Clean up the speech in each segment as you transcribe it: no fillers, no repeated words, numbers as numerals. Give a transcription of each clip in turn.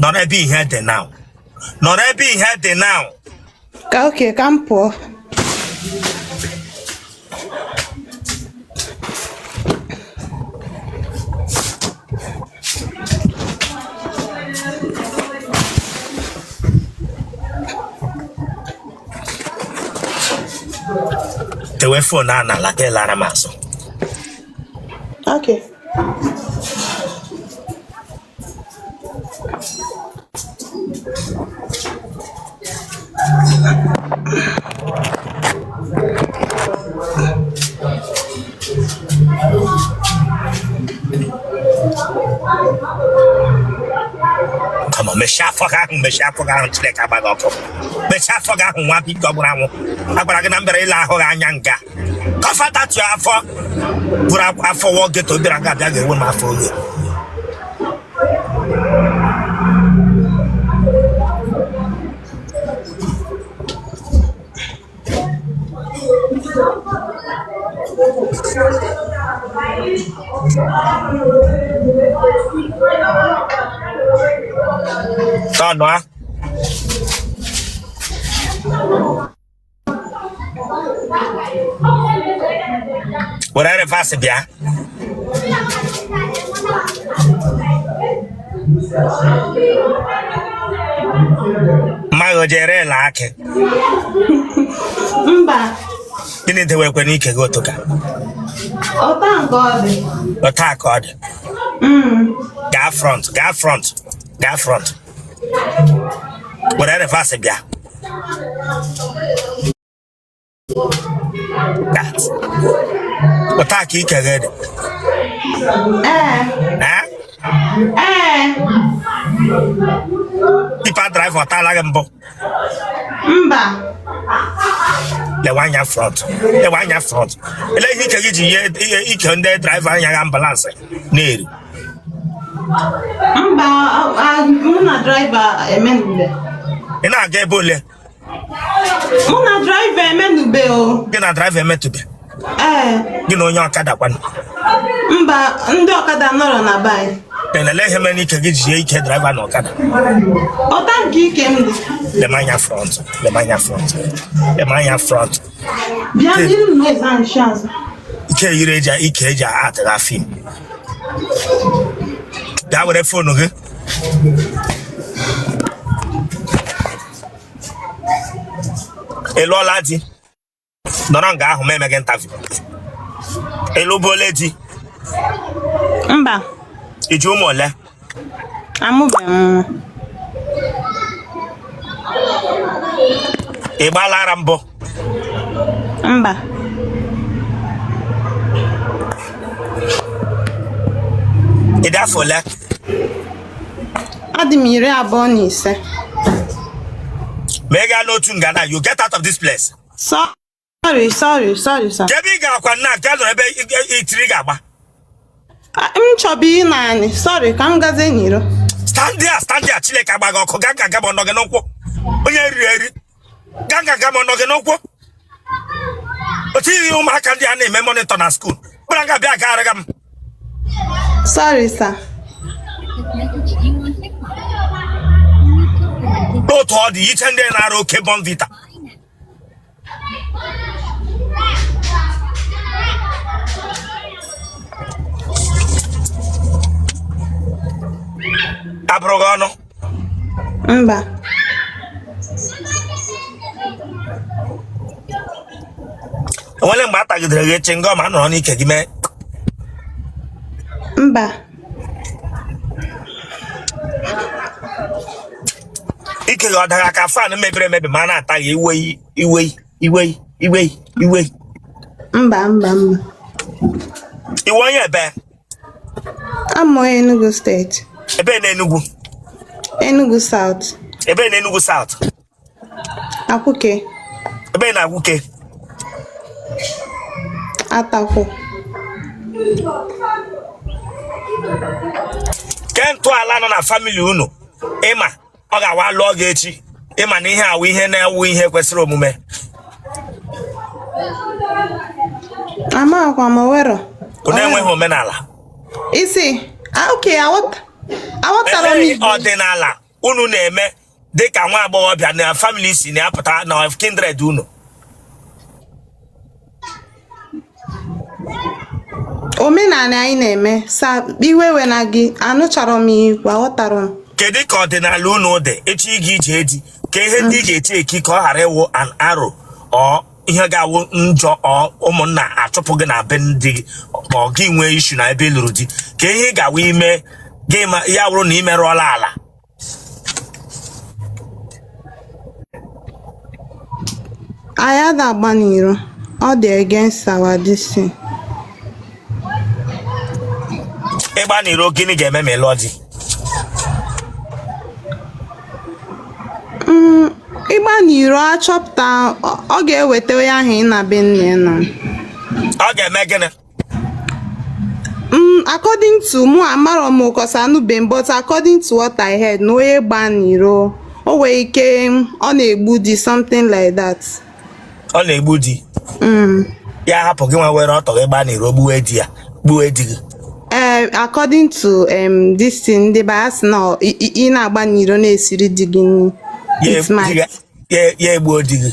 Nọrọ ebe ihe dị now. Nọrọ ebe ihe dị now. Ka okay, ka m pụọ. Tewe phone a n'ala ka ị lara m azụ. Okay. Come on, mechie afọ gị ahụ, mechie afọ gị ahụ, Chineke agba gị ọkụ. Mechie afọ gị ahụ, nwa biko gwụrụ anwụ. Agwara gị na m bịara ile ahụ gị anya nga. Cover that your afọ. Bụrụ afọ wọ ghetto bịara nga abịa ga-ewe m afọ oghe. Tọnụ a. Were reverse bịa. Mmaghị o jere ele akị. Mba. Gịnị dewekwe n'ike gị otu ka? Ọta nke ọ dị. Ọta ka ọ dị. Gaa front, gaa front, gaa front. Were reverse bịa. That. Otu a ka ike gị dị. Ee. Eh? Ee. Tipper driver ọ taala gị mbụ? Mba. Lewe anya front. Lewe anya front. Ele ihe ike gị ji nye ihe ike ndị driver anya ga ambulance na-eri. Mba, mụ na driver emenube. Ị na-aga ebe ole? Mụ na driver emenube o. Gị na driver emetụbe? Ee. Gị na onye ọkada kwanụ? Mba, ndị ọkada nọrọ na be anyị. Ele ihe mere ike gị ji ike driver na ọkada? Ọta nke ike m dị. Lema anya front, lema anya front, lema anya front. Bịa n'iru na eze nshi azụ. Ike yiri eji ike eji atịgha film. Bịa were phone gị. Ị lụọla di? Nọrọ nga ahụ ma eme gị interview. Ị lụbuola di? Mba. I ji ụmụ ole? Amụbeghị m nwa. Ị gbaala ara mbụ? Mba. Ị dị afọ ole? Adị m 25. Ma ị gaa n'otu nga na you get out of this place. Sorry, sorry, sorry, sir. Ebe ị ga-akwa nna nke nọrọ ebe itiri ga-agba. M chọbụ ịnọ anị. Sorry, ka m gazie n'iro. Stand there, stand there, Chineke agba gị ọkụ gaa nga nga ma ọ nọ gị n'ụkwụ. Onye riri eri. Gaa nga nga ma ọ nọ gị n'ụkwụ. Otu ihe ụmụaka ndị a na-eme monitor na school. Bụra nga bịa ga m. Sorry, sir. Otu ọ dị iche ndị na-arụ oke Bournvita. Abụrụ gị ọnụ? Mba. Enwere mgbe a tagidere gị chewing gum a nọrọ n'ike gị mee? Mba. Ike gị ọ dara ka fan mebiri emebi ma a na-ata gị iwe iwe iwe iwe iwe? Mba, mba, mba. Ị wụ onye ebe? Abụ m onye Enugu steeti. Ebe na Enugu? Enugu South. Ebe na Enugu South? Akwuke. Ebe na Akwuke? Atakwu. Ke ntọala nọ na family unu ị ma ọ ga-awa lụọ gị echi ị ma na ihe awụ ihe na-ewu ihe kwesịrị omume? Amakwa m owero. Unu enweghị omenala? Isi, okay, aghọtara m. Ọdịnala. Unu na-eme dịka nwa agbọghọbịa na family si na-apụta na kindred unu? Omenala anyị na-eme sa iwe wena gị, anụchara m ihe ikwu, aghọtara m. Kedu ka ọdịnala unu dị? Ịchọ ịga ije di, ka ihe ndị ị ga-eche eki ka ọ ghara ịwụ an arrow ọ ihe ga-awụ njọ, ọ ụmụnna achụpụ gị na be di gị, ma ọ gị nwee issue na ebe ị lụrụ di, ka ihe ị ga-awụ ime gị ma ya wụrụ na ị merụọla ala? Anyị ada agba n'iro. Ọ dị against our this thing. Ịgba n'iro, gịnị ga-eme ma ị lụọ di? Ịgba n'iro, achọpụta, ọ ga-eweta onye ahụ ị na be nne ya nọ. Ọ ga-eme gịnị? According to mụ, amarọ m cause anụbe m, but according to what I heard, na onye gba n'iro, o nwere ike ọ na-egbu di, something like that. Ọ na-egbu di? Ya hapụ gị nwa were ọtọ gị gbaa n'iro, gbuwe di ya, gbuwe di gị? Ee, according to this thing, ndị be ha sị na ị na-agba n'iro na-esiri di gị nri. Ya It might. Ya egbuo di gị?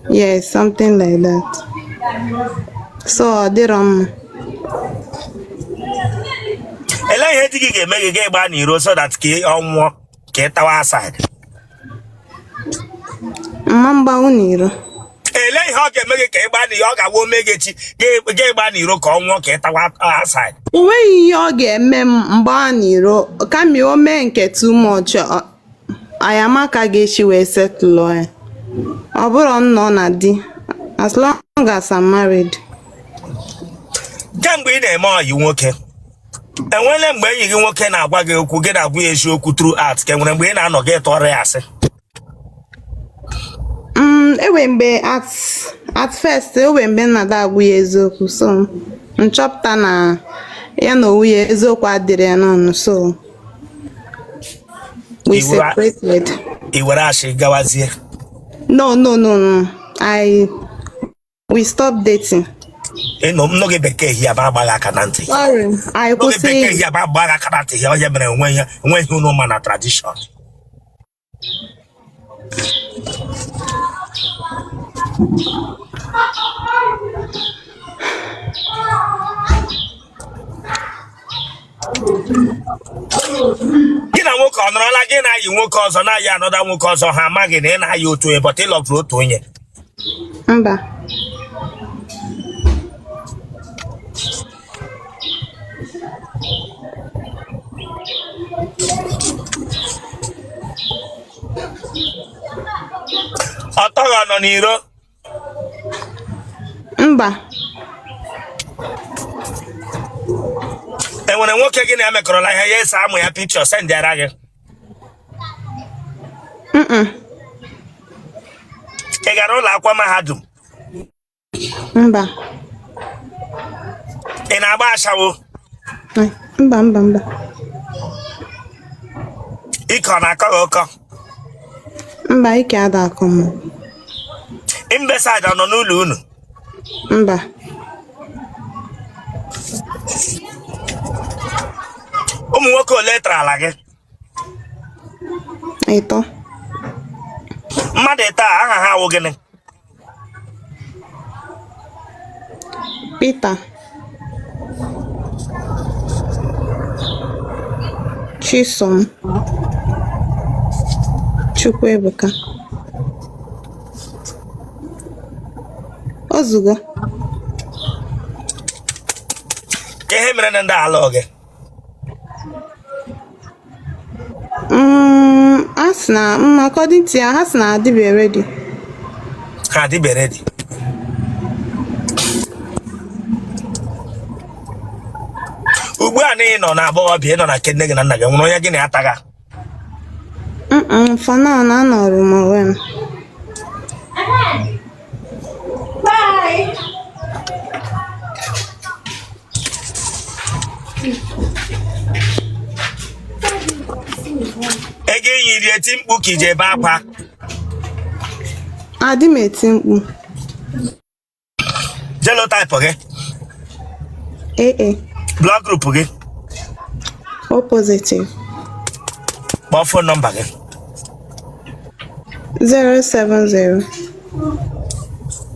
Yes, something like that. So ọ dịrọ mma. Elee ihe di gị ga-eme gị ga gba n'iro so that ka ọ nwụọ ka ị tawa aside? Mma mgbanwu n'iro. Elee ihe ọ ga-eme gị ka ị gbaa n'iro, ọ ga-awụ ome gị echi ga gba n'iro ka ọ nwụọ ka ị tawa aside? O nweghị ihe ọ ga-eme m mgbe a n'iro, kama o mee nke too much, anyị ama ka ga-esi wee settle ya. Ọ bụrụ nnọọ na di, as long as I'm married. Kemgbe ị na-eme ọyị nwoke, enwele mgbe enyi gị nwoke na-agwa gị okwu, gị na-agwa ya eziokwu throughout, ka enwere mgbe ị na-anọ gị tụọrọ ya asị? Enwe mgbe at first, enwe mgbe m na-ada agwa ya eziokwu, so nchọpụta na ya na onwe ya eziokwu adịrị ya n'ọnụ, so we separated. I were asị gawazie? No, no, no, no, I we stopped dating. Ịnụ m nụ gị bekee hia ba agbaghị aka na ntị. Sorry, I Nụ gị bekee kwụsị. Hia ba agbaghị aka na ntị hia. Onye mere enwe ihe enwe ihe unu ma na tradition. Gị na nwoke ọ nọrọla, gị na-ayị nwoke ọzọ, na-ayị another nwoke ọzọ, ha amaghị na ị na-ayị otu onye, but ị loverụ otu onye? Mba. Ọtọ gị ọ nọ n'iro? Mba. Enwere nwoke gị na ya mekọrọla ihe, ya ese amụ ya picture sendịara gị? Mm-mm. Ị gara ụlọ akwụkwọ mahadum? Mba. Ị na-agba ashawo? Ai, mba, mba, mba. Ike ọ na-akọ gị ụkọ? Mba, ike ada akọ m. Imbecile ọ nọ n'ụlọ unu? Mba. Ụmụ nwoke ole tara ala gị? Ịtọ. Mmadụ ịtọ a, aha ha awụ gịnị? Peter, Chisom, Chukwuebuka. Ozugo. Ka ihe mere na ndị alụ gị? A sị na according to ya, ha sị na adịbe ready. Ha adịbe ready? Ugbu a na ị nọ na agbọghọbịa, ị nọ na nke nne gị na nna gị, nwere onye gị na ya taga? For now, na anọrọ m onwe m. Ego enyi iri eti mkpu ka iji ebe akwa? Adị m eti mkpu. Genotype gị? AA. Blood group gị? O positive. Kpọọ phone number gị. 070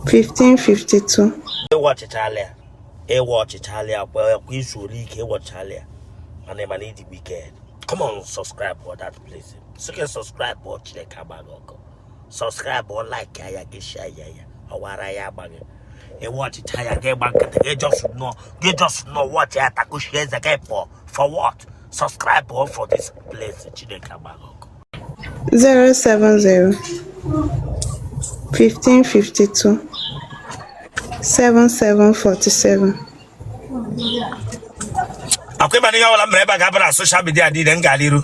1552. Ịwa ọchịchala ya, ịwa ọchịchala ya kwa kwa izu ole ike ịwọchala ya, mana ịma na ịdị wicked. Come on, subscribe for that place. Sị subscribe ọ, Chineke agbaghị ọkụ. Subscribe ọ, like ya, gị share ya, ya ọwara ya agbaghị. Ịwa ọchịcha ya, gị gba nkịtị, gị just nọ, gị just nọ watch ya, takushie eze gị pụọ. For what? Subscribe ọ for this place. Chineke agbaghị ọkụ. 070 1552 7747. Akwa ịma na ihe ọbụla m mere ebe a ga-aba na social media niile m gara iru.